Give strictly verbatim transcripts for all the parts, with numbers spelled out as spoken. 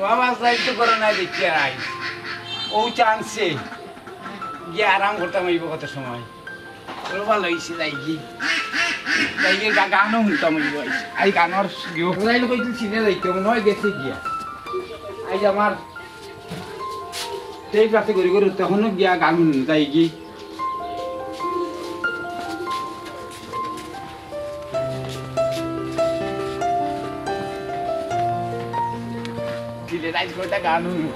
বাবা, যাই তো করে নাই দেখি আর আই। ও চান্সে গিয়া আরাম করতাম অইব কত সময়। ও ভালা অইছে, যাইগি। যাইগি, গা-, গানও হুনতাম অইব আইজ। আই গানর গিয়ে ওরাই কইছিল সিনে যাইতে, মনে হয় গেছে গিয়া। আইজ আমার সেই ক্লাসে ঘুরি ঘুরি তখনও গিয়া গান হুনি, যাইগি। দিলে আইজ কয়টা গান হুনু।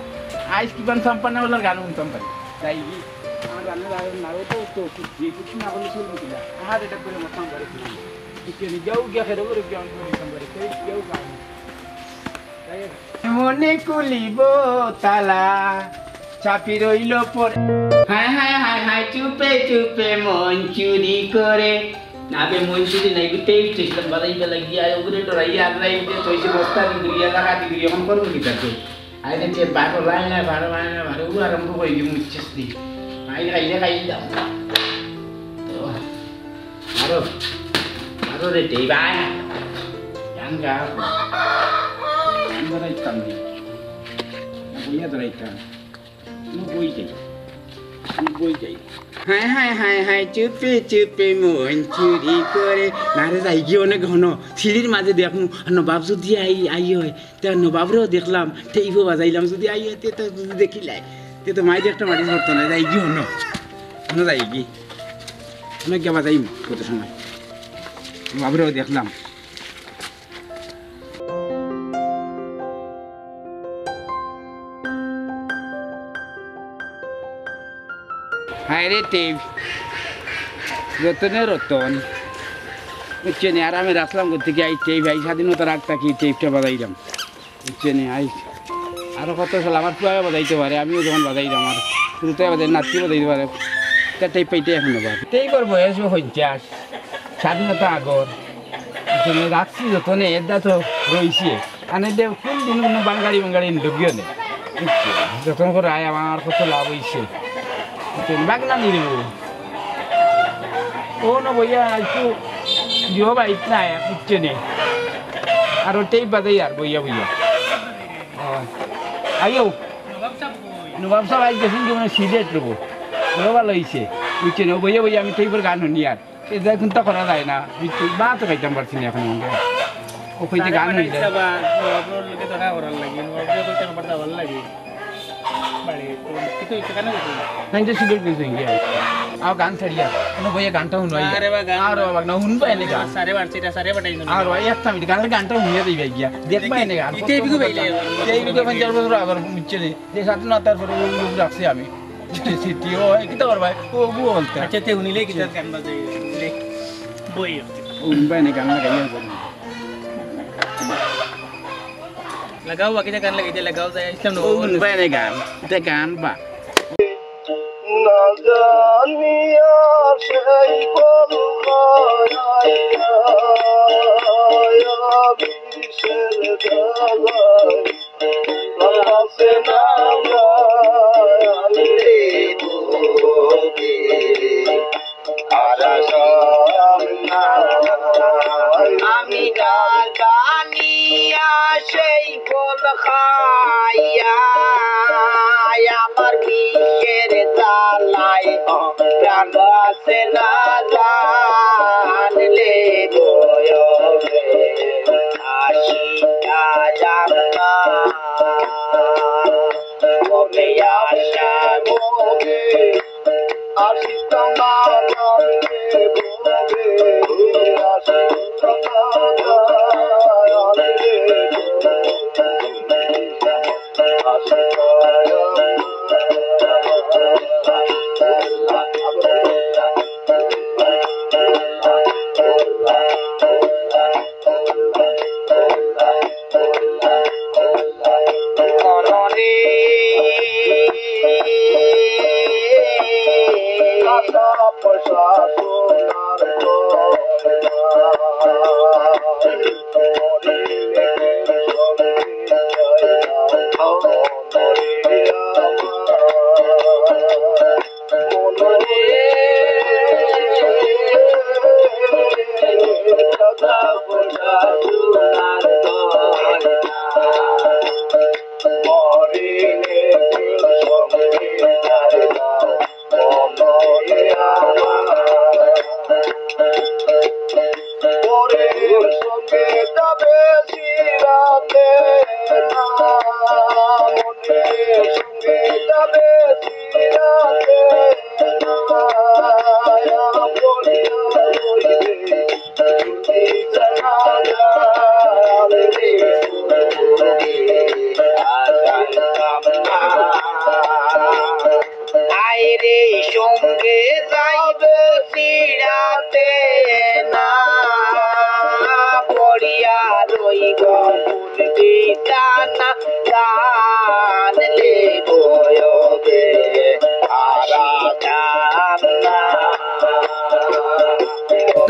আইজ কিমান সম্পান্না ওলার গান হুনতাম পারি। যাইগি। আমার গানের আর নাও তো, তো, যে কিছু না বলে চলবে কিনা? আমার এটা করে মতাম পারে কিনা? কিছু নেই। যাও গিয়া খেলো করে গিয়া আমি মতাম পারি। সেই যাও গান। যাই হোক। মনে খুলিব তালা, চাপি রইল পরে। হায় হায় হায় হায়, চুপে চুপে মন চুরি করে। না বে, মন চুরি নাই, গুটেই চেষ্টা বাজাই বেলা গিয়া, ওগুলো ডরাইয়া, আল্লাহ, এই যে তৈছে বস্তা দি ঘুরিয়া, লাগা দি ঘুরিয়া, এখন করবো কি তাতে? আরে যে বারো লাই না, বারো লাই না, বারো ও আরম্ভ করে গিয়ে মুচ্ছিস দি। আই রে, আই রে, আই দাও। তো, আরো, আরো রে, টেই ভাই। গান গা। গান ধরাইতাম দি। না, বইয়া ধরাইতাম। না, বই যাই। না, বই যাই। হায় হায় হায় হায়, চুপে চুপে মন চুরি করে। না রে, যাইগি অনেক ঘন। সিঁড়ির মাঝে দেখমু, আর নবাব যদি আই, আই হয়। তে নবাবরেও দেখলাম, টেইপও বাজাইলাম, যদি আই তে তো যদি দেখিলাই, তে তো মাই দেখতে মাটি ধরতো না, যাইগি হনো, হনো যাইগি, হনো গিয়া বাজাইম কত সময়, নবাবরেও দেখলাম। হায় রে টেইপ, রতনে রতন, বুঝছো নি? আর আমি রাখলাম করতে কি, এই টেইপ, এই স্বাধীনতার আগ থাকি টেইপটা বাজাইলাম। বুঝছো নি? আই আরো কত সাল আমার পুয়াও বাজাইতে পারে, আমিও যখন বাজাইতাম, আমার পুরুতায় বাজাই, নাতি বাজাইতে পারে, তা টেইপ পাইতে এখন আবার। টেইপর বয়সও পঞ্চাশ, স্বাধীনতা আগর। বুঝছো নি? রাখছি যতনে, এরদা তো রইছে। আনে দে কোন দিন কোনো বাঙ্গাড়ি বাঙ্গাড়ি ঢুকিও নে। বুঝছো? যতন করে আয় আমার কত লাভ হইছে। বুঝছো নি? বাগনা নিয়ে দেবো। ও না বইয়া, একটু জিও বাইক না, বুঝছো নি? আর ওটাই বাদে আর বইয়া বইয়া। আহ, আইও। নবাব সাহেব আইজ গেছেন কি মানে সিলেট রবো। বড় ভালা অইছে। বুঝছো নি? ও বইয়া বইয়া আমি টেইপর গান হুনি আর। এটা কিন্তু করা যায় না। বুঝছো? ভাত তো খাইতাম পারছি না এখন আমরা। ও কইতে গান হুনলে। নবাবর লগে দেখা করার লাগি, নবাবরে কইতে আমার যাওয়ার লাগি। বাড়ি, তো, কি তো ইচ্ছে কেন গেছে? না, এটা সিলেট গেছে গিয়া। আও গান ছাড়িয়া, কোনো বইয়ে গানটা হুনবাই। আরে বা গান। আরে বাবা, না হুনবাই নে গান। সারে বারছে, এটা সারে বাটাই হুনবাই। আর ভাই, একটা মিনিট, গানের গানটা হুনিয়া দিবাই গিয়া। দেখবাই নে গান। এটা এদিকে বাইলে। এই video পঞ্চাশ বছর আগর বুঝছো নি? যে স্বাধীনতার পরে ওই লোক রাখছি আমি। স্মৃতি, ও, এই কিতা করবাই? ও, ও বলতে। আচ্ছা, তে হুনিলে কিতা গান বাজাই? বই। ও, হুনবাই নে গান লাগাইয়া বলি। লাগাও, বাকি যে গান লাগাইতে লাগাও, যাই আসলাম না। ও, হুনবাই নে গান। এটা গান বা। না জানিয়া সেই বল হারাইয়া, বিষের জ্বালায় বাঁচে না জানলে বুঝি। আর সন্ধ্যা আমি না জানিয়া সেই ফল খাইয়া আমার বিষের জ্বালায় প্রাণ বাঁচে না জানলে বয়সে আসিয়া জানা কমে আসা কমে।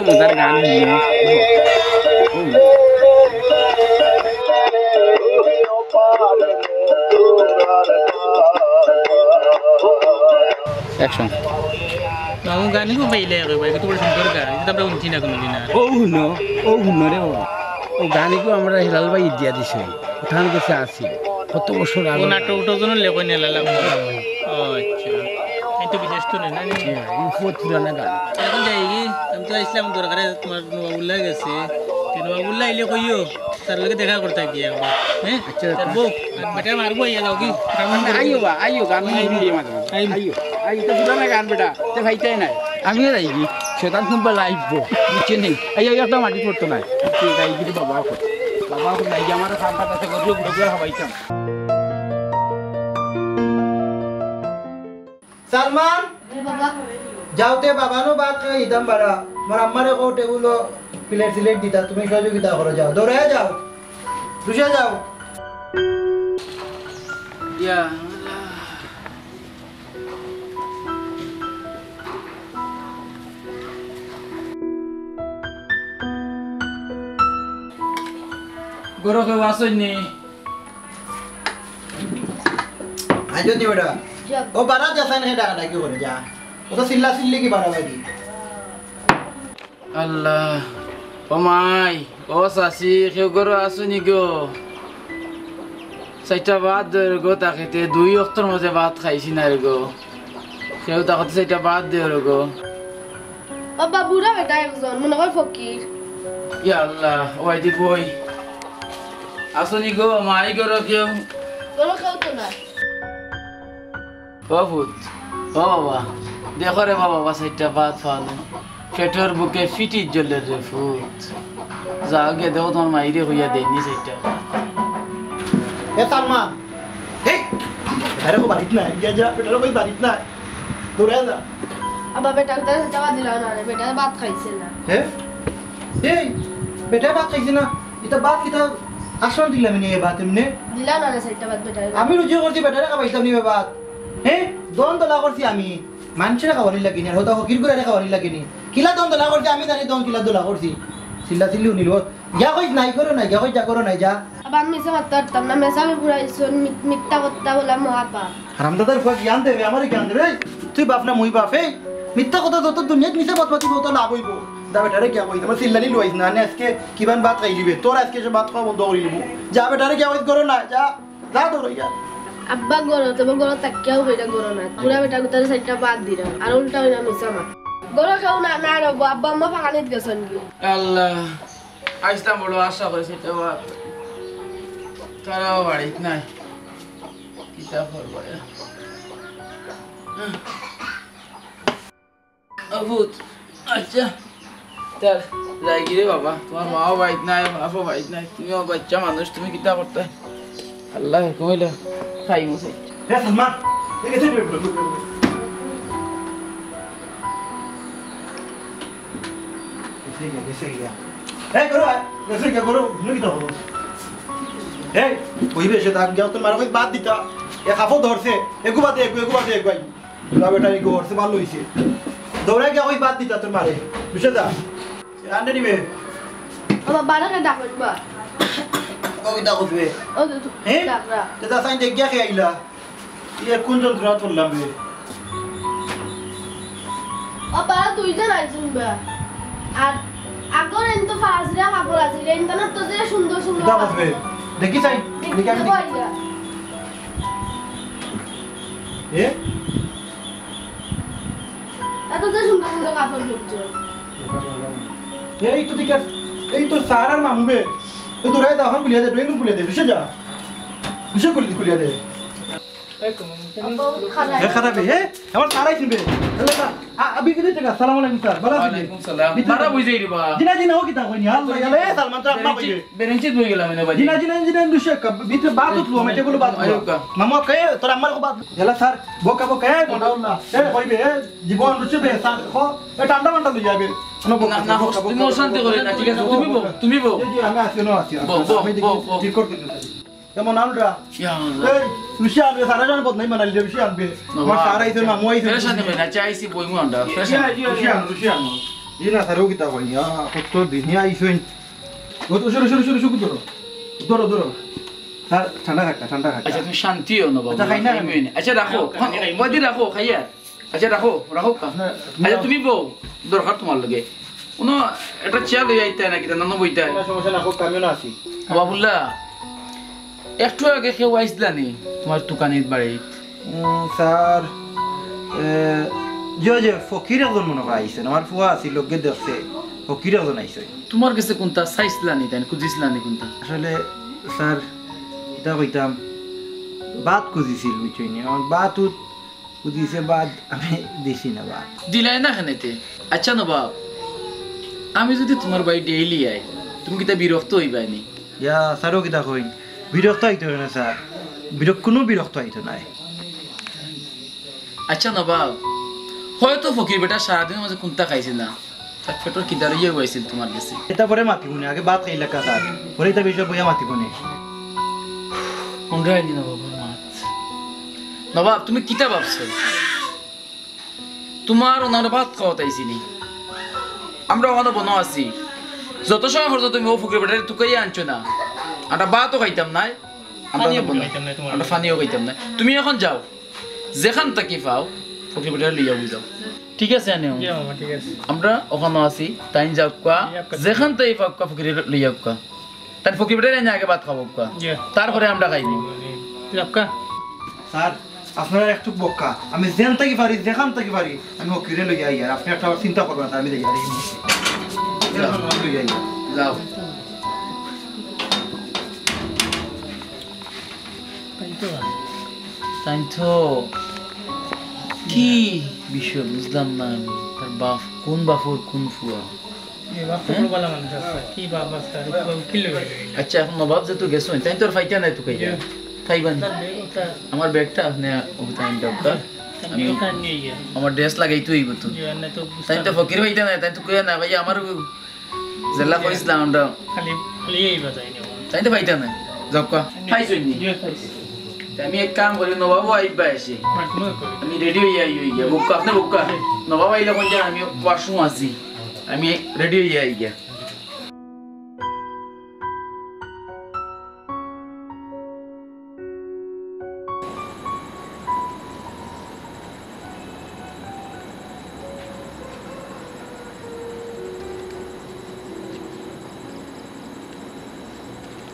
মজার গান নিয়ে। অ্যাকশন। মামু, গান ইগু পাইলে কইবা, ইগু তো বড় সুন্দর গান, ইগু তো আমরা হুনছি না কোনোদিন আর। ও হুনো, ও হুনো রে বাবা। ও গান ইগু আমরা হিলাল ভাই দিয়া দিছে। ওখান গেছে আসি। কত বছর আগে। ও নাটক উঠো জন্য লেখো নিয়ে লালা। ও আচ্ছা। এই তো বিদেশ তো নেই না, নেই? হ্যাঁ, এই বহুত পুরানা গান। এখন যাই কি? আমি তো আসলাম দরকারে, তোমার নবাবুল্লাহ গেছে। তে নবাবুল্লাহ আইলে কইও, তার লগে দেখা করতে গিয়ে একবার। হ্যাঁ? আচ্ছা, তার আচ্ছা। বউ, আর বেটা মারবো, ইয়া যাও কি? আইও বা, আইও, গান আইও। শুনবি মাঝে মাঝে। আইও। আইও, আইও, তো পুরানা গান বেটা, তে ভাইটাই নাই। আমিও যাই কি? শয়তান কুম্পা লাইভ বো, বুঝছেন নি? এই, এই একটা মাটি পড়তো না। তুই যাই কি বাবা কর। বাবা কর, যাই কি আমার সামনে কাছে করলো, ঘুরে ঘুরে খাওয়াইতাম। সালমান, এ বাবা। যাও তে বাবানো ভাত খাই দিতাম বাড়া। আমার আম্মারে কও টেবুলো প্লেট সিলেট দিতা, তুমি সহযোগিতা করো, যাও। দৌড়ায় যাও। দুষে যাও। ইয়া আল্লাহ। ঘরো কেউ আছইন নি? আইজো নি বেটা। যা। ও বারা যাস না, ডাকা ডাকি করে যা। ও তো চিল্লা চিল্লি কি বাড়াবাড়ি। আল্লাহ, ও মাই, ও চাচি, কেউ ঘরো আছো নি গো? চাইরটা ভাত দেও রে গো, তাকেতে দুই অক্তর মাঝে ভাত খাইছি না রে গো। কেউ তাকেতে চাইরটা ভাত দেও রে গো। বাবা, বুড়া বেটা একজন, মনে হয় ফকির। ইয়া আল্লাহ, ও আইদি বই। আছো নি গো, মাই ঘরো কেউ? ঘরো কেউ তো নাই। ও পুত, ও বাবা, দেখো রে বাবা, বাবা, চাইরটা ভাত পাও না। পেটর ভুকে ফিটির জ্বলের রে পুত। যাও গিয়া দেখো তোমার মাইরে কইয়া দেয়নি চাইরটা ভাত। এ সালমা, এই, আরে ও বাড়িত নাই, গিয়া যা, পেটর কই বাড়িত নাই, দৌড়ায় যা। আব্বা, বেটারে তো চাইরটা ভাত দিলাম না রে, বেটায় ভাত খাইছে না। হে? এই, বেটায় ভাত খাইছে না? ইতা ভাত কিতা আসন দিলাম নি এ ভাত এমনে? দিলা না রে চাইরটা ভাত বেটারে। আমি রুজি করছি বেটারে খাবাইতাম নি এ ভাত। হে? দন দলা করছি আমি। মানষরে খাওয়ানির লাগি নি, আর হতা ফকির গুরারে খাওয়ানির লাগি নি। কিলা দন দলা করছি আমি জানি, দন কিলা দলা করছি। চিল্লা চিল্লি হুনিল। গিয়া কইস নাই করো নাই, গিয়া কইস যা করো নাই যা। আব্বা, আমি মিছা মাততাম পারতাম না, মেসাবে পুরা ইসন মি-, মিথ্যা কথা বলা মহাপাপ। হারামজাদার ফুয়া জ্ঞান দেবে, আমারে জ্ঞান দেবে। এই, তুই বাপ না মুই বাপ, এই মিথ্যা কথা যত দুনিয়াত মিছা মাত মাতিব, অত লাভ অইব। যা বেটারে গিয়া কইস, আমার চিল্লানি লইস না, আনে আজকে কিমান ভাত খাইলিবে, তোর আজকে সে ভাত খাওয়া বন্ধ করি দিব। যা বেটারে গিয়া কইস, করো না, যা, যা দৌড়াইয়া। আব্বা ঘরো, তোমার ঘরো থাকিয়াও কইরা ঘরো না। পুরা বেটা গুতারে চাইরটা ভাত দিলাম, আর উল্টা অইরা মিছা মাত। ঘরো কেউ না, না রব, আব্বা আম্মা ফাঁকানিত গেছইন গি। আল্লাহ। আইসলাম বড় আশা করি চাইরটা ভাত। তারাও বাড়িত নাই। কিতা করবো এ? ও পুত, আচ্ছা। তার যাই গিরে বাবা, তোমার মাও বাড়িত নাই, বাপও বাড়িত নাই, তুমিও বাচ্চা মানুষ, তুমি কিতা করতায়? আল্লাহ হুকুম অইলে খাইমু চাইরটা। এ সালমান, এ গেছে রে, রে, রে, রে। গেছে গিয়া, গেছে গিয়া। এই করো, আয়, গেছে গিয়া করো, হুনো কিতা করো? এই, ওই বেশে দাম গিয়া তো মারা কই ভাত দিতা। এ খাফো ধরছে, এগু বাদে এগু, এগু বাদে এগু আই। বুড়া বেটা এগু ধরছে, ভালো অইছে। দৌড়ায় গিয়া কই ভাত দিতা তোর মারে। বুঝছো যা? রান্না নিবে। বাবা, বারাকে ডাকো একবার। ও কিতা করবে? ও তো, তো, হ্যাঁ? ডাকরা। তো যা সাইন দেখ গিয়া খেয়ে আইলা। ইয়ে কোন যন্ত্রণা তুললাম রে? ও বাবা, তুই তো রাখছিস বা। আর আগর এন তো ফাজিরা কাপড় আছিল, এন তো না তো যে সুন্দর সুন্দর কিতা কাপড়। করবে? দেখি চাই, দেখি আমি দেখি। দেখি আইলা। এ? এত যে সুন্দর সুন্দর কাপড় ঢুকছে। এই তো ঠিক আছে, এই তো সারার মামু বে। এই তো রায় দাও, খুলিয়া দে, বেলুন খুলিয়া দে, বুঝে যা। বুঝে খুলি, খুলিয়া দে। আব্বা, খারাপ। এ খারাপ, এ? আমার সারাই শুনবে। Hello, sir. আ, আবি কিনে টাকা? সালাম আলাইকুম, স্যার। ভালো আছেন? ওয়ালাইকুম সালাম। ভিতরে মারা বুঝাই রে বা। জি না, জি না, ও কিতা কইনি? আল্লাহ, আল্লাহ, এ সালমান, তোর আম্মা কইবে। বেরেন্সি ধুয়ে গেলাম এনে ভাই। জি না, জি না, জি না, দুশো একা। ভিতরে বাত উঠলো, আমি টেবিলে বাত উঠলো। আয়ুকা। মামা কে? তোর আম্মার কো বাত। Hello, sir. বোকা, বোকা, এ, মোটা উল্লা। এ, কইবে, এ, জীবন রুচি বে, স্যার, কো, এ, ঠান্ডা মান্ডা লই যাবে। না, না, বোকা, বোকা, তুমি বোকা, অশান্তি বোকা, করে না, বোকা, ঠিক আছে? বোকা, তুমি বউ, বোকা। তুমি বউ। জি, জি, আমি আছি, নো আছি, আছি। বউ, বউ, আমি দেখি, বউ, বউ। ঠিক করে দিন। কেমন আলুটা? ইয়া আল্লাহ। এই, রুশিয়ান রে, সারা জন বদনাম বানাইলি রে, রুশিয়ান বে। বাবা, আমার সারা আইছে, মামু আইছে। ফ্রেশ আনতে পারি না, চা আইছি, বইমু আমরা, ফ্রেশ আন। Russian, Russian. জি না, স্যার, ও কিতা কই? আ, কত দিন হে আইছইন। ও তো সরো, সরো, সরো, সরো, ধরো। ধরো, ধরো। স্যার, ঠান্ডা খাট্টা, ঠান্ডা খাট্টা। আচ্ছা, তুমি শান্তি অইও না, বাবা। আচ্ছা, খাই না খাইমু কেনে? আচ্ছা, রাখো। খাও, খাই, খাই। কয়দিন রাখো, খাইয়া। আচ্ছা, রাখো, রাখো কা। না, আচ্ছা, না। তুমি বও, দরকার তুমার লগে। কুনু একটা চেয়ার লইয়া আইতায় না কিতা, নানো বইতায়। না, সমস্যা না, খুব কামিও না আছি। বাবুল্লা, একটু আগে কেউ আইছলা নি তুমার তুকানিত বাড়িত? উম, স্যার, এ, জি, জি, ফকির একজন মনে অয় আইছইন। আমার ফুয়া আছিল, লগে দেখছে, ফকির একজন আইছইন। তুমার গেছে কুনতা চাইছলা নি, তাইন খুজিছলা নি কুনতা? আসলে, স্যার, কিতা কইতাম, ভাত খুজিছিল, বুঝছইন নি? আমার ভাত উত-, খুজিছে, ভাত আমি দিছি না, ভাত। দিলায় না কেনে তে? আচ্ছা নবাব, আমি যুদি তুমার বাড়ি ডেইলি আই, তুমি কিতা বিরক্ত অইবায় নি? ইয়া, স্যারও কিতা কইন? বিরক্ত অইতো না, স্যার। বিরক-, কুনু বিরক্ত অইতো নায়। আচ্ছা নবাব, হয়তো ফকির বেটা সারাদিনর মাঝে কুনতা খাইছে না, তার পেটর খিদা লইয়া আইছিল তুমার গেছে। ইতা পরে মাতিমুনে, আগে ভাত খাইলাউক্কা স্যার, পরে ইতা বিষয়ে বইয়া মাতিমুনে। মন্ডা আইনি নবাবর মাত। নবাব, তুমি কিতা ভাবছো? তুমার অনো ভাত খাওয়াত আইছি নি? আমরা অনো বনো আছি। যত সময় পর্যন্ত তুমি অউ ফকির বেটারে তুকাইয়া আনছো না, আমরা ভাতও খাইতাম নায়, আমরা পানিও অনো বনো, খাইতাম নায় তুমার আমরা লগে। পানিও খাইতাম নায়। তুমি অখন যাও, যেখান থাকি পাও, ফকির বেটারে লইয়া যাও। ঠিক আছে, আনিও। জি মামা, ঠিক আছে। আমরা অখানো আছি, তাইন যাউক্কা, জি, আপকা। যেখান থাকি পাউক্কা, ফকিরে লইয়া আউক্কা। তাইন ফকির বেটারে আনিয়া আগে ভাত খাওয়াউক্কা। জি। তারপরে আমরা খাইমু। জি। যাউক্কা। স্যার, আপনারা একটু বউক্কা। আমি যেন থাকি পারি, যেখান থাকি পারি, আমি ফকিরে লইয়া আইয়ার। আপনে একটা চিন্তা করবা না, আমি লইয়া আইয়ার। যাও। লইয়া আইয়ার। যাও। তাইন তো কি বিষয় বুঝলাম না আমি। তার বাপ, কুন বাপর কুন ফুয়া? এ বাপ তো হ্যাঁ? বড় ভালা মানুষ আছে। কি বাপ আছে তার? কি লইয়া আইবে? আচ্ছা, অখন নবাব যেহেতু গেছইন, তাইন তো আর পাইতা নায় তুকাইয়া। জি। পাইবা নি? তার ব্যাগ ওটা। আমার ব্যাগটা আপনে ওটা আনি দেউক্কা। আমি আমি ওটা নিয়া আইয়া। আমার ড্রেস লাগাইতে অইবো তো। জি, আর না তো তাইন তো ফকির পাইতা নায়, তাইন তো কইয়া না, ভাই, আমার জেলা জি। কইছিলাম আমরা। খালি, খালি এই বাজাই নিব। তাইন তো পাইতা নায়। যাউক্কা। পাইছইন নি? জি, পাইছি। তে আমি এক কাম করি, নবাবও আইবা এসে। মাঝে মাঝে করি। আমি রেডি অইয়া আই অইয়া। বউক্কা, আপনে বউক্কা। জি। নবাব আইলে কইন যে আমি ওয়াশরুম আছি। আমি রেডি অইয়া আইগিয়া।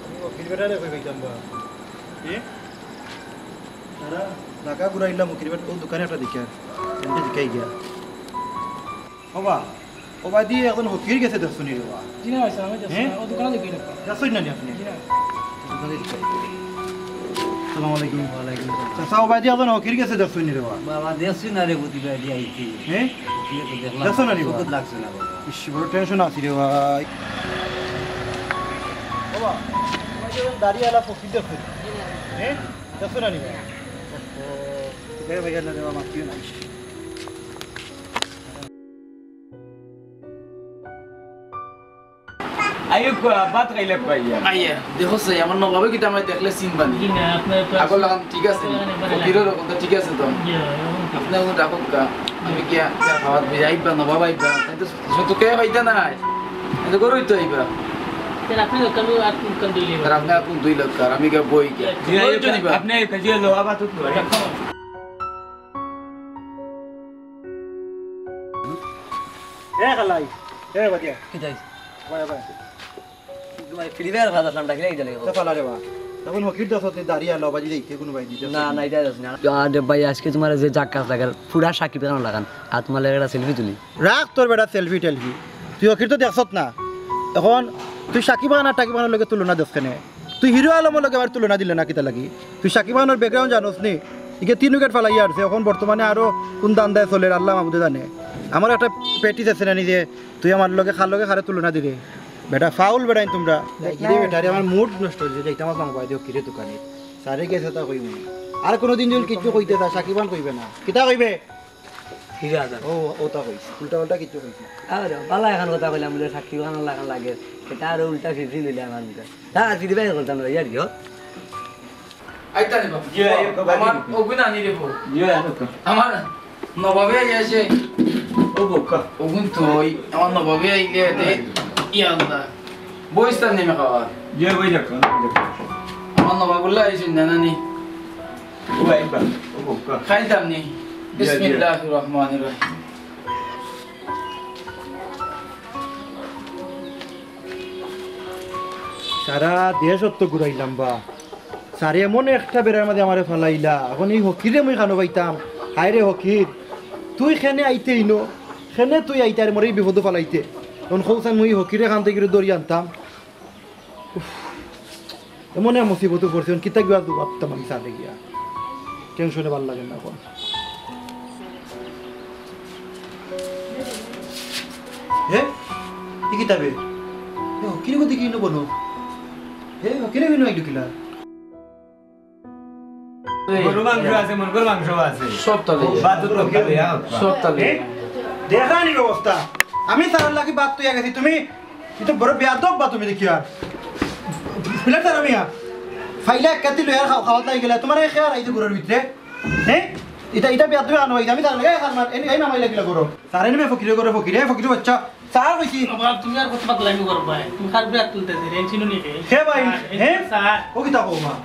আমি ফকির বেটারে কই পাইতাম বা? কি? তারা ঢাকা ঘুরাইলাম ফকির বেটা, অউ দোকানে একটা দেখিয়ার। এমনি দেখাই গিয়া। ও বা, ও বাদি একজন ফকির গেছে দেখছো নি রে বা? জি না ভাই সাব, আমি দেখছি হ্যাঁ? না। অউ দোকানে দেখি না। দেখছইন না নি আপনে? জি না। দোকানে দেখি। আসসালামু আলাইকুম। ওয়ালাইকুম আসসালাম। চাচা, ও বাদি একজন ফকির গেছে দেখছইন নি রে বা? বাবা, দেখছি না রে, বুদ্ধি বাড়ি আইছি। হ্যাঁ? ফকিরে তো দেখলাম। দেখছো না নি বা? চোখত লাগছে না বাবা। ইস, বড় টেনশন আছি রে ভাই। বাবা, ওই যে দাড়িওয়ালা ফকির দেখছো নি? হ্যাঁ? দেখছো না নি বা? ও, দেখে ভাই, না রে বা, মাতিও না। আইও কই, ভাত খাইলাউক্কা ইয়া। আইয়া, দেখো সে, আমার নবাবে কিতা আমারে দেখলে চিনবা নি? জি না, আপনার তো আগর লাখান ঠিক আছে নি? আপনার ফকিরর রকম তো ঠিক আছে তো? জি, এরকম ঠিক আপনে আছে। অখন রাখউক্কা, আমি গিয়া চা খাওয়াত বই, আইবা, নবাব আইবা, তাইন তো শুধু কে পাইতা নায়, তাইন তো ঘরোই তো আইবা। স্যার, আপনে তো কামে আর কোন কাম দিলে? স্যার, আপনে আর কোন দুই লাখ কার, আমি গিয়া বই গিয়া। জি, বই আইও, তো নিবা। আপনে আইও, কাজে লো, আবার তো বই। এ খালাই, এ বাদিয়া। কি চাইছ? ভাই, ভাই। তোমার ফ্রি ফায়ার ফাদার নাম ডাকলে এই জানে। তা ফালা রে বা। তখন ফকির দাস হতে দাঁড়িয়ে আলো, বাজি দেখতে কোনো ভাই দিতে না, না, এটা যাস না। আরে ভাই, আজকে তোমার যে জাক্কাস লাগার, পুরা সাকিব খান লাগান। আর তোমার লাগে একটা সেলফি তুলি। রাখ তোর বেটা সেলফি টেলফি। তুই ফকির তো দেখছত না। এখন তুই সাকিব খান আর টাকিব খানর লগে তুলনা দেস কেনে? তুই হিরো আলমর লগে আবার তুলনা দিলে না কিতা লাগি? তুই সাকিব খানর ব্যাকগ্রাউন্ড জানোস নি? ইগে তিন উইকেট ফালাইয়া আরছে, এখন বর্তমানে আরো কোন ধান্দায় চলের আল্লাহ মাবুদে জানে। আমার একটা প্র্যাকটিস আছে না নি যে তুই আমার লগে খার লগে খারে তুলনা দিরে? বেটা ফাউল বেটাইন তোমরা। কিরে বেটা রে, আমার মুড নষ্ট অইছে, যাইতাম আসলাম বাইরে কিরে দোকানে। স্যারে গেছে তা কইমু। আর কোনোদিন যদি কিছু কইতে চাস, সাকিব খান কইবে না। কিতা কইবে? ঠিক আছে। ও, ওটা কইস। উল্টা পাল্টা কিছু কইস না। আরে, বালা এখন কথা কইলাম বলে সাকিব খান লাগান লাগে। এটা আরো উল্টা ফিফি দিলে আমার মুখে। হ্যাঁ, ফিফি ভাই বলতাম না, ইয়ার কি হোক? আইতা রে বাবা। জি, আইও, বাবা, আমার জি। ওগুন আনি রে বাবা। জি, আইও তো। আমার নবাবে আইয়া আছে। ও বউক্কা। ওগুন তো ওই আমার নবাবে আইলে দে। ইয়া আল্লাহ। বইস্তার নেমে খাওয়া। যে বই দেখো, বই দেখো। আমার নবাবুল্লাহ আইছইন না নানি। ও ভাই, বা, ও বউক্কা। খাইতাম নি। ইয়া, ইয়া। বিসমিল্লাহির রহমানির রহিম। সারা দেশ অত ঘুরাইলাম বা। সারে এমন একটা বেড়ার মাঝে আমারে ফালাইলা। এখন এই হকিরে মুই খানো পাইতাম। হায় রে হকির, তুই খেনে আইতে ইনো, খেনে তুই আইতে আর মোরে এই বিপদো ফালাইতে। এখন কৌসান মুই হকিরে খান থেকে ধরি আনতাম। উফ, এমন এক মুসিবতো পড়ছি, এখন কিতা গিয়া জবাব দিতাম আমি সারে গিয়া। টেনশনে ভালা লাগে না এখন। হে? ই কিতাবে? এ, হকির গতি কি নবো? হে, হকিরে বিনু আইলো কিলা? গরু মাংস আছে, মন করে মাংস আছে। সব তালে। ভাত তো তরকারি, হ্যাঁ। সব তালে। এ? দেখা নি অবস্থা। আমি সারার লাগি ভাত তৈয়া গেছি, তুমি, ই তো বড় বেয়াদব বা তুমি দেখি আর। বিলা সারা মিয়া। ফাইলা এক কাতি লইয়ার খাও, খাওয়াত লাগি গেলা। তোমার এই খেয়াল আইতে ঘুরার ভিতরে। হ্যাঁ? ইটা, ইটা বেয়াদবি আনো, ইটা আমি তার লাগে খার মার, এই, এই নামাই লাগিলা করো। সারে নিমে ফকিরে করো, ফকিরে, ফকিরে বাচ্চা। সার কইছি। বাবা, তুমি আর কত পাতলামি করবায়? তুমি খার বিয়াত তুলতে দে, রেঞ্চিনো নিকে। হে ভাই, হ্যাঁ, হে? স্যার। ও কিতা কও মা?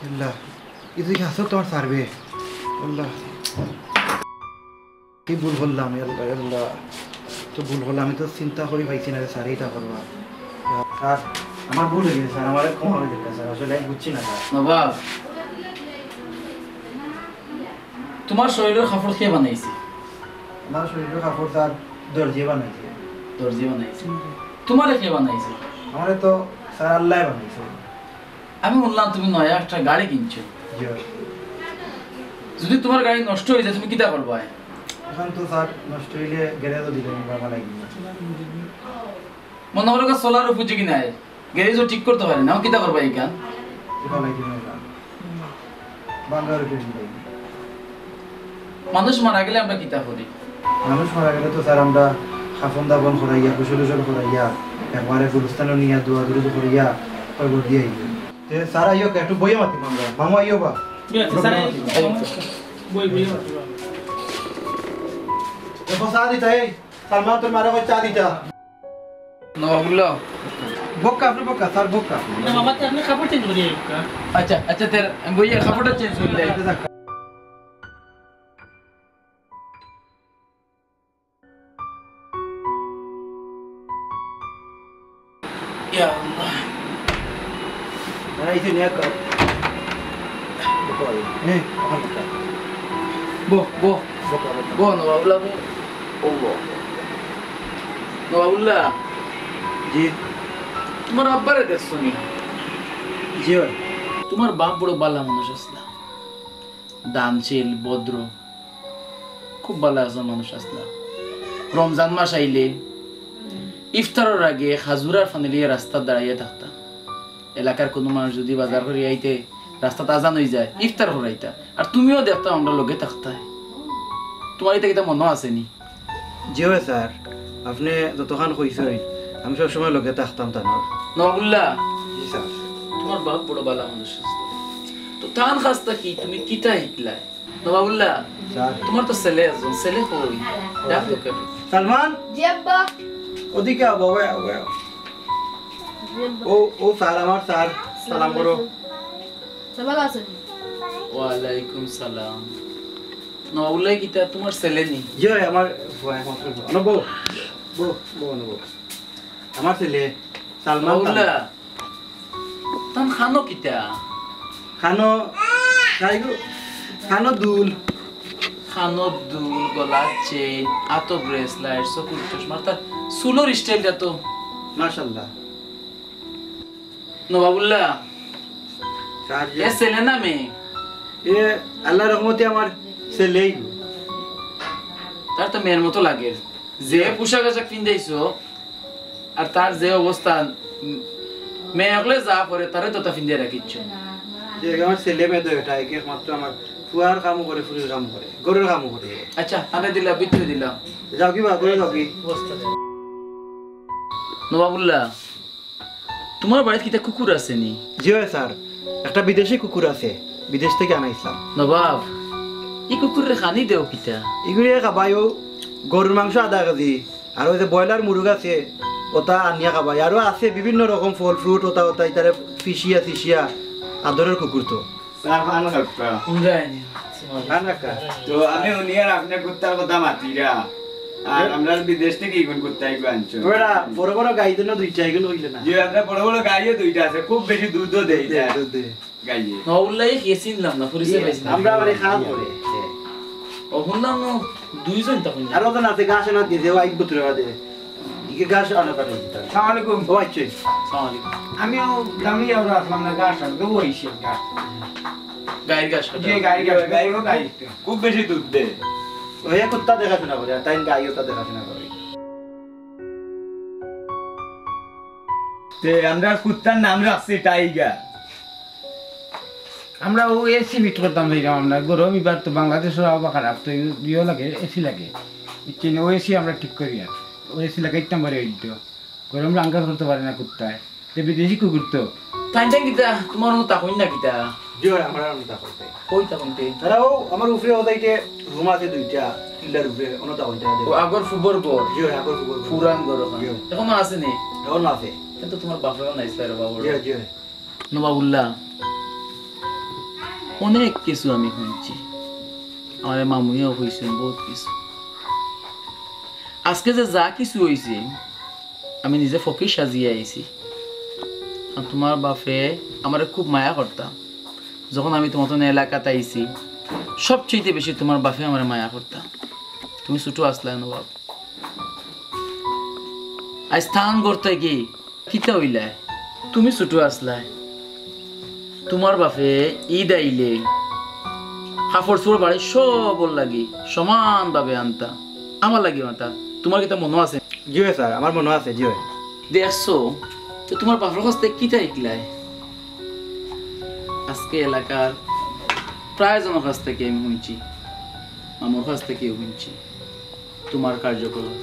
আল্লাহ, এই যে হাসো তোমার সার্ভে। আল্লাহ, কি ভুল করলাম, আল্লাহ, আল্লাহ। তো ভুল করলাম, আমি তো চিন্তা করি পাইছি না যে স্যার এইটা করবা। স্যার, আমার ভুল হয়ে গেছে স্যার, আমার ক্ষমা করে দিন স্যার, আসলে আমি বুঝছি না স্যার। নবাব, তোমার শরীরের কাপড় কে বানাইছে? আমার শরীরের কাপড় স্যার দর্জি বানাইছে। দর্জি বানাইছে? তোমারে কে বানাইছে? আমারে তো স্যার আল্লাহ বানাইছে। আমি শুনলাম তুমি নয়া একটা গাড়ি কিনছো। জি অয়। যদি তোমার গাড়ি নষ্ট হয়ে যায়, তুমি কিতা করবায়? এখন তো স্যার নষ্ট হইলে গ্যারেজও দিলে বাবা লাগি। মনে করো গা, চলার উপযোগী নাই, গ্যারেজও ঠিক করতে পারে না, কিতা করবায় ইখান? এটা লাগি না স্যার। বাংলার উপরে দিলে। মানুষ মারা গেলে আমরা কিতা করি? মানুষ মারা গেলে তো স্যার আমরা কাফন দাফন করাইয়া, গোসল টোসল করাইয়া, একবারে গুরুস্থানে নিয়া দোয়া দুরুদ করাইয়া কবর দিয়া আইবো। তে স্যার আইও, একটু বইয়া মাতি মামলা। মামু আইও বা। ঠিক আছে, স্যার, বই, বই, বই। দেখো চা দিতা, এই সালমান তোর মারে কই চা দিতা। নবাবুল্লাহ। বক্কা, আপনি বক্কা, স্যার বক্কা। না, বাবা, তো আপনি কাপড় চেঞ্জ করিয়া আইউক্কা। আচ্ছা, আচ্ছা, তে বইয়া কাপড়টা চেঞ্জ করিয়া আই। ইয়া আল্লাহ। না, এই যে নিয়ে কর। বহ, বহ, বহ। বহ, নবাবুল্লাহ, বহ। ও বহ। নবাবুল্লাহ। জি। তোমার আব্বারে দেখছো নি? জি অয়। তোমার বাপ বড় বালা মানুষ আছলা। দানশীল, ভদ্র, খুব বালা একজন মানুষ আছলা। রমজান মাস আইলে ইফতারর আগে খাজুর আর ফানি লইয়া রাস্তাত দাঁড়াইয়া থাকতা। এলাকার কুনু মানুষ যুদি বাজার করি আইতে রাস্তাত আজান অইযায়, ইফতার করাইতা। আর তুমিও দেখতায় আমরার লগে থাকতায়। তোমার ইতা কিতা মনো আছে নি? জি অয় স্যার, আপনে যতখান কইছইন, আমি সবসময় লগে থাকতাম তানর। নবাবুল্লাহ। জি স্যার। তোমার বাপ বড় বালা মানুষ আছলা। তো তান কাছ থাকি তুমি কিতা হিকলায়? নবাবুল্লাহ, স্যার। তোমার তো ছেলে একজন, ছেলে কই? ডাক তো কেন? সালমান? জি আব্বা। ওদিকে আও বাবা, আও, আও। জি আব্বা। ও, ও স্যার, আমার স্যার, সালাম করো। স্যার, ভালা আছইন? ওয়ালাইকুম সালাম। নবাবুল্লাহ কিতা তোমার ছেলে নি? জি অয়, আমার ফুয়া একমাত্র ফুয়া। অনো বও, বও, বও, অনো বও। আমার ছেলে সালমান। নবাবুল্লাহ, তান খানো কিতা? খানো, খাইগো, খানো দুল। খানো দুল, গলার চেইন, আতো ব্রেসলেট, চকুর চশমা, তার চুলর স্টাইলটা তো। মাশাআল্লাহ। নবাবুল্লাহ, স্যার, এ ছেলে না মেয়ে? এ আল্লাহর রহমতে আমার ছেলেই। তার তো মেয়ের মতো লাগে, যে পোশাক আশাক পিন্দাইছো, আর তার যে অবস্থা, উম, মেয়ে হকলে যা পরে, তারে তো তা পিন্দাই রাখিছো। যে আমার ছেলে মেয়ে তো এটা, একে একমাত্র আমার ফুয়ার কামও করে, ফুরির কামও করে, ঘরের কামও করে। আচ্ছা, তানে দিলা, ভিতরে দিলা। যাও কি বা, ঘরে যাও কি? নবাবুল্লাহ, তোমার বাড়িত কিতা কুকুর আছে নি? জি অয় স্যার, একটা বিদেশি কুকুর আছে, বিদেশ থাকি আনাইছলাম। নবাব, ই কুকুররে খানি দেও কিতা? ইগুরে খাবাইও গরুর মাংস আধা কেজি, আর ওই যে ব্রয়লার মুরগ আছে, ওটা আনিয়া খাবাই। আরো আছে বিভিন্ন রকম ফল, ফ্রুট, ওটা ওটা, ইতারে ফিসিয়া ফিসিয়া আদরের কুকুর তো। স্যার, পান খাক্কা। উন্দায়নি। পান খাক্কা। তো আমি হুনিয়ার আপনে কুত্তার কথা মাতিরা। আর আমরার বিদেশ থাকি ইগুন কুত্তা ইগু আনছো। ওরা বড় বড় গাই দেন দুইটা, ইগুন হইলে না। জি, আমরা বড় বড় গাইও দুইটা আছে, খুব বেশি দুধও দেয় দুধ দেয়, এটা। দুধ দেয়। গাইয়ে। না, উল্লাই খেয়ে চিনলাম না, পরিচয় পাইছি না। আমরা বাড়ি খারাপ করে। ও, হুনলাম না, দুইজন তখন। আরো তো না, আছে, ঘাস আনা দিয়ে দেওয়া, এক বুতরে বাদে। ইকে ঘাস আনা পাঠাই দিতাম। সালাম আলাইকুম। ও, আচ্ছা। সালাম আলাইকুম। আমিও দামি আমরা আসলাম না, ঘাস আনতে, ওই সে ঘাস। গাইর ঘাস কাটা। যে গাইর ঘাস, গাইরও গাই। খুব বেশি দুধ দেয়। ওই কুত্তা দেখাশোনা করে, আর তাই গাইও তা দেখাশোনা করে। তে আমরা কুত্তার নাম রাখছি টাইগার। আমরা ও এসি ফিট করতাম চাইলাম আমরা, গরম এবার তো বাংলাদেশের আবহাওয়া খারাপ, তো ইয়ে লাগে, এসি লাগে, বুঝছেন? ও এসি আমরা ঠিক করি আর ও এসি লাগাইতাম পারি হইতো, গরম রাঙ্গা করতে পারে না কুত্তায়, যে বিদেশি কুকুর তো। তাই তাই কিতা তোমার মতো তা হইন না কিতা? জি অয়, আমরা আর তা করতে। কই তা হইতে? তারাও আমার উপরে ওদাইতে রুম আছে দুইটা, পিল্লার উপরে, অন্য তা হইতে। ও আগর ফুবর ঘর? জি অয়, আগর ফুবর ঘর। পুরান ঘর ওখানে? জি অয়। এখনো আছে নি? এখনো আছে। কিন্তু তোমার বাপেও নাই, স্যার, বাবা। জি অয়, জি অয়। নবাবুল্লাহ, অনেক কিছু আমি শুনছি, আমার মামুয়েও কইছেন বহুত কিছু। আজকে যে যা কিছু হইছে, আমি নিজে ফকির সাজিয়ে আইছি। আর তোমার বাপে আমারে খুব মায়া করতা। যখন আমি তোমার তনে এলাকাত আইছি, সবচেয়ে বেশি তোমার বাপে আমারে মায়া করতা। তুমি ছোট আসলায় নবাব। আজ স্থান করতে কি কিতা হইলায়? তুমি ছোট আসলায়, তোমার বাপে ঈদ আইলে কাপড় চোপড় বাড়ির সবর লাগি সমানভাবে আনতা, আমার লাগিও আনতা। তোমার কিতা মনো আছে? জি অয় স্যার, আমার মনো আছে, জি অয়। দেখছো, তো তোমার বাপর কাছ থাকি কিতা শিখলায়? আজকে এলাকার প্রায় জনর কাছ থাকি আমি শুনছি, মামুর কাছ থাকিও শুনছি তোমার কার্যকলাপ।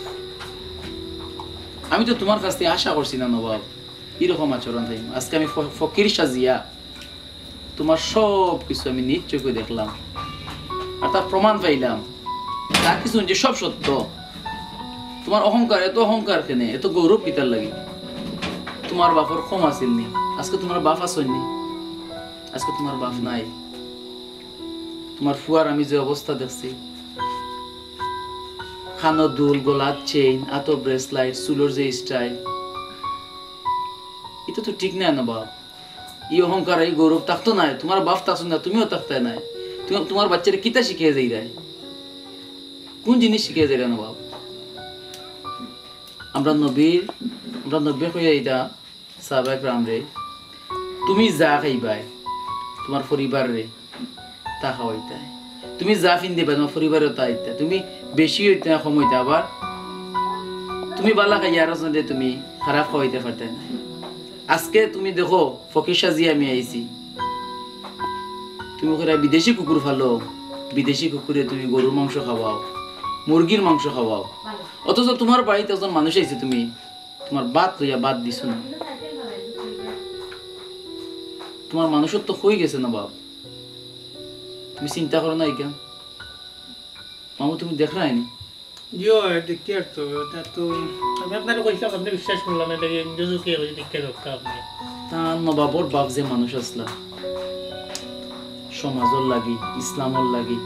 আমি তো তোমার কাছ থাকি আশা করছি না নবাব, এরকম আচরণ থাকবো। আজকে আমি ফ-, ফকির সাজিয়া তোমার সব কিছু আমি নিজ চোখে দেখলাম, আর তার প্রমাণ পাইলাম। যা কিছু শুনছি সব সত্য। তোমার অহংকার, এত অহংকার কেনে, এত গৌরব কিতার লাগি? তোমার বাপর কম আছিল নি, আজকে তোমার বাপ আছইন নি, আজকে তোমার বাপ নাই। তোমার ফুয়ার আমি যে অবস্থা দেখছি, কানো দুল, গলার চেইন, আতো ব্রেসলাইট, চুলর যে স্টাইল, ইটা তো ঠিক নায় নবাব। ই অহংকার, ই গৌরব থাকতো নায়। তোমার বাপ থাকতো না, তুমিও থাকতায় নায়। তুমি তোমার বাচ্চারে কিতা শিখিয়ে যাইরায়? কোন জিনিস শিখিয়ে যাইরায় নবাব? আমরা নবীর, আমরা নবী কইয়া ইটা সাহাবা একরামরে, তুমি যা খাইবায়, তোমার পরিবাররে তা খাওয়াইতায়। তুমি যা ফিন্দিবায়, তোমার পরিবারও তা দিতায়। তুমি বেশি অইতে না, কম অইতে, আবার তুমি বালা খাইয়া আর একজনরে তুমি খারাপ খাওয়াইতে পারতায় না। আজকে তুমি দেখো, ফকির সাজিয়া আমি আইছি। তুমি কইরায় বিদেশি কুকুর ফালো, বিদেশি কুকুরে তুমি গরুর মাংস খাওয়াও, মুরগির মাংস খাওয়াও, অথচ তোমার বাড়িত একজন মানুষ আইছে, তুমি তোমার ভাত লইয়া ভাত দিছো না। তোমার মানুষত্ব কই গেছে নবাব? তুমি চিন্তা করো না ইখান? মামু, তুমি দেখরায় নি? জি অয়, দেখি আর তো, তা তো আমি আপনারে কইছিলাম, আপনে বিশ্বাস করলা না, এর লাগি নিজে চোখে কইছি, দেখি দরকার আপনে। তান নবাবর বাপ যে মানুষ আছলা, সমাজর লাগি, ইসলামর লাগি,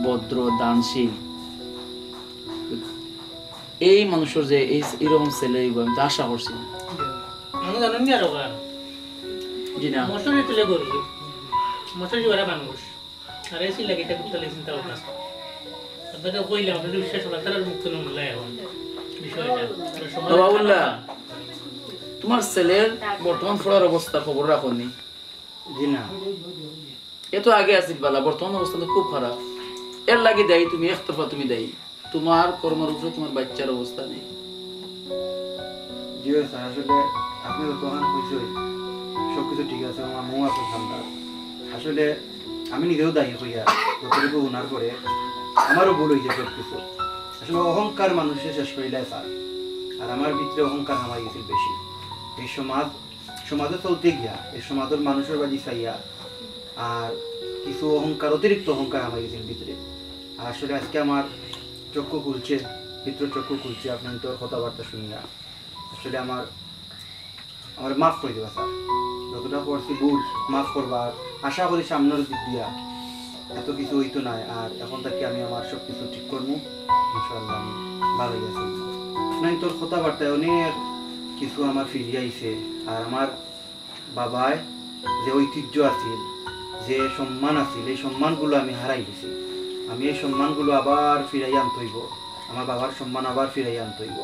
ভদ্র, দানশীল, এই মানুষর যে এই, এরকম ছেলে অইবো, আমি তো আশা করছি না। মানুষ জানেন নি আর ওরা? জি না। মশারি তুলে গরু। মশারি ওরা মানুষ। আর এসি লাগে, এটা করতে চিন্তা ভাবনা। আপনারে কইলাম, আপনারে বিশ্বাস করা, তারার মুখ তো নুন লাই এখন। বিষয়টা। আর সময় নবাবুল্লাহ, তোমার ছেলের বর্তমান পড়ার অবস্থা খবর রাখো নি? জি না। এত আগে আছিল বালা, বর্তমান অবস্থা তো খুব খারাপ। এর লাগি দায়ী তুমি, একতরফা তুমি দায়ী। তোমার কর্মর উপরে তোমার বাচ্চার অবস্থা নেই। জি অয় স্যার, আসলে আপনি যতখান কইছইন, সবকিছু ঠিক আছে, আমার মৌ আছে ঠান্ডা। আসলে আমি নিজেও দায়ী হইয়া যতটুকু হুনার পরে আমারও ভুল অইছে সবকিছু। আসলে অহংকার মানুষরে শেষ করিলায় স্যার, আর আমার ভিতরে অহংকার হামাই গেছিল বেশি। এই সমাজ, সমাজে চলতে গিয়া, এই সমাজর মানুষর বাজি চাইয়া, আর কিছু অহংকার, অতিরিক্ত অহংকার হামাই গেছিল ভিতরে। আর আসলে আজকে আমার চক্ষু খুলছে, ভিতরে চক্ষু খুলছে আপনার কথাবার্তা শুনিয়া। আসলে আমার, আমার মাফ করি দিবা স্যার, যতটা করছি ভুল মাফ করবা। আর আশা করি সামনের দিক দিয়া এত কিছু হইতো নায়। আর এখন থাকি আমি আমার সব কিছু ঠিক করবো, ইনশাআল্লাহ আমি ভালোই আছি। আপনার তোর কথাবার্তায় অনেক কিছু আমার ফিরিয়ে আইছে। আর আমার বাবায় যে ঐতিহ্য আছিল, যে সম্মান আছিল, এই সম্মানগুলো আমি হারাই দিছি। আমি এই সম্মানগুলো আবার ফিরাই আনতে হইব, আমার বাবার সম্মান আবার ফিরাই আনতে হইব।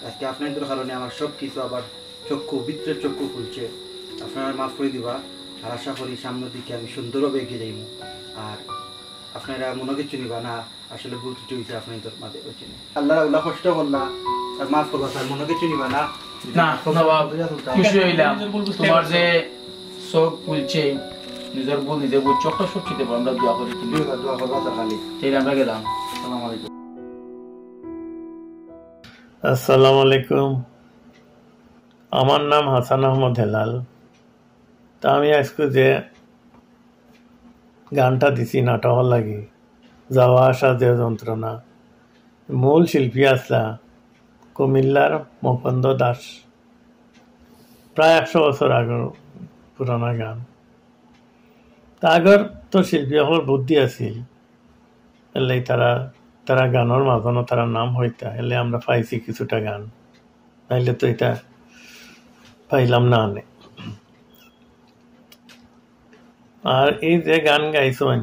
আজকে আপনাদের কারণে আমার সব কিছু আবার চক্ষু, ভিতরে চক্ষু খুলছে। আপনারা মাফ করে দিবা, আর আশা করি সামনের দিকে আমি সুন্দরভাবে এগিয়ে যাইব। আর আপনারা মনে কিছু নিবা না, আসলে ভুল ত্রুটি হইছে আপনাদের মাঝে, বুঝছেন? আল্লাহ আল্লাহ কষ্ট করলা, আর মাফ করবা, তার মনে কিছু নিবা না। না, না বাবা, খুশি হইলাম। তোমার যে চোখ খুলছে, নিজের ভুল নিজে বুঝছো, একটা সব চিনতে পারো, আমরা দোয়া করি তুমি। দোয়া, দোয়া করবা স্যার খালি। তাইলে আমরা গেলাম। আসসালামু আলাইকুম। আসসালামু আলাইকুম। আমার নাম হাসান আহমদ হেলাল। তা আমি আজকে যে গানটা দিছি নাটকর লাগি, যাওয়া আসা যে যন্ত্রণা, মূল শিল্পী আসলা কুমিল্লার মুকুন্দ দাস, প্রায় একশো বছর আগর পুরানা গান। তা আগর তো শিল্পী অকলর বুদ্ধি আছিল, এলে তারা, তারা গানর মাঝখানো তারা নাম হইতা, এলে আমরা পাইছি কিছুটা গান, নাইলে তো এটা পাইলাম না আনে। আর এই যে গান গাইছইন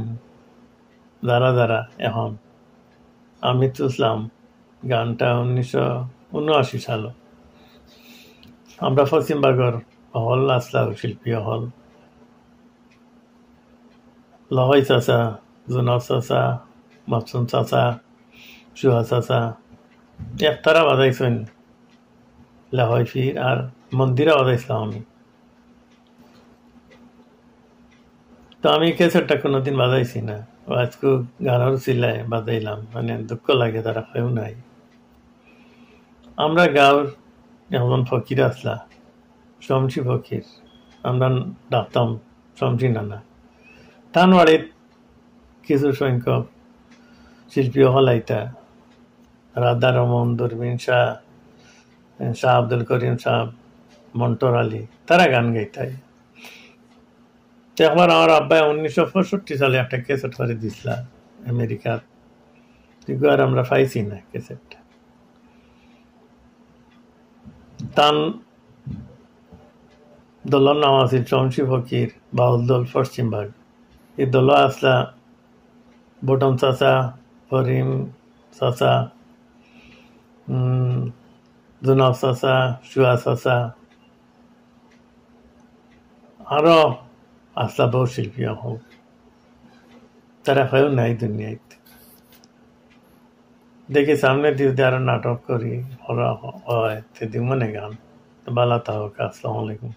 যারা যারা এখন, আমি তুলছিলাম গানটা উনিশশো উনআশি সালো। আমরা পশ্চিমবঙ্গর হল আসলা শিল্পী হল, লহই চাচা, জুনাব চাচা, মাসুম চাচা, সুহা চাচা, একতারা বাজাইছইন লহই ফির আর মন্দিরা বাজাইছিলাম আমি। তো আমি ক্যাসেটটা কোনোদিন বাজাইছি না, ও আজকে গানর সিলায় বাজাইলাম, মানে দুঃখ লাগে তারা কেউ নাই। আমরা গাঁওর একজন ফকির আসলা, শমশি ফকির, আমরা ডাকতাম শমশি নানা। তান বাড়িত কিছু সংখ্যক শিল্পী হলাইতা, রাধা রমন, দুরবিন শাহ, শাহ আব্দুল করিম সাহেব, মন্টর আলী, তারা গান গাইতাই। তো একবার আমার আব্বায় উনিশশো পঁয়ষট্টি সালে একটা ক্যাসেট করে দিছিলা আমেরিকাত, এগুলো আর আমরা পাইছি না ক্যাসেটটা। তান দলর নাম আছিল শমশি ফকির বাউল দল পশ্চিমবঙ্গ। এই দল আসলা বটন চাচা, করিম চাচা, উম, জুনাব চাচা, সুয়া চাচা, আরো আসলা বহু শিল্পী অকল। তারা কেউ নাই দুনিয়াত। দেখি সামনে দিয়ে যদি আরো নাটক করি, ওরা হয়, তে দিমনে গান। তো বালা থাকো, আসসালামু আলাইকুম।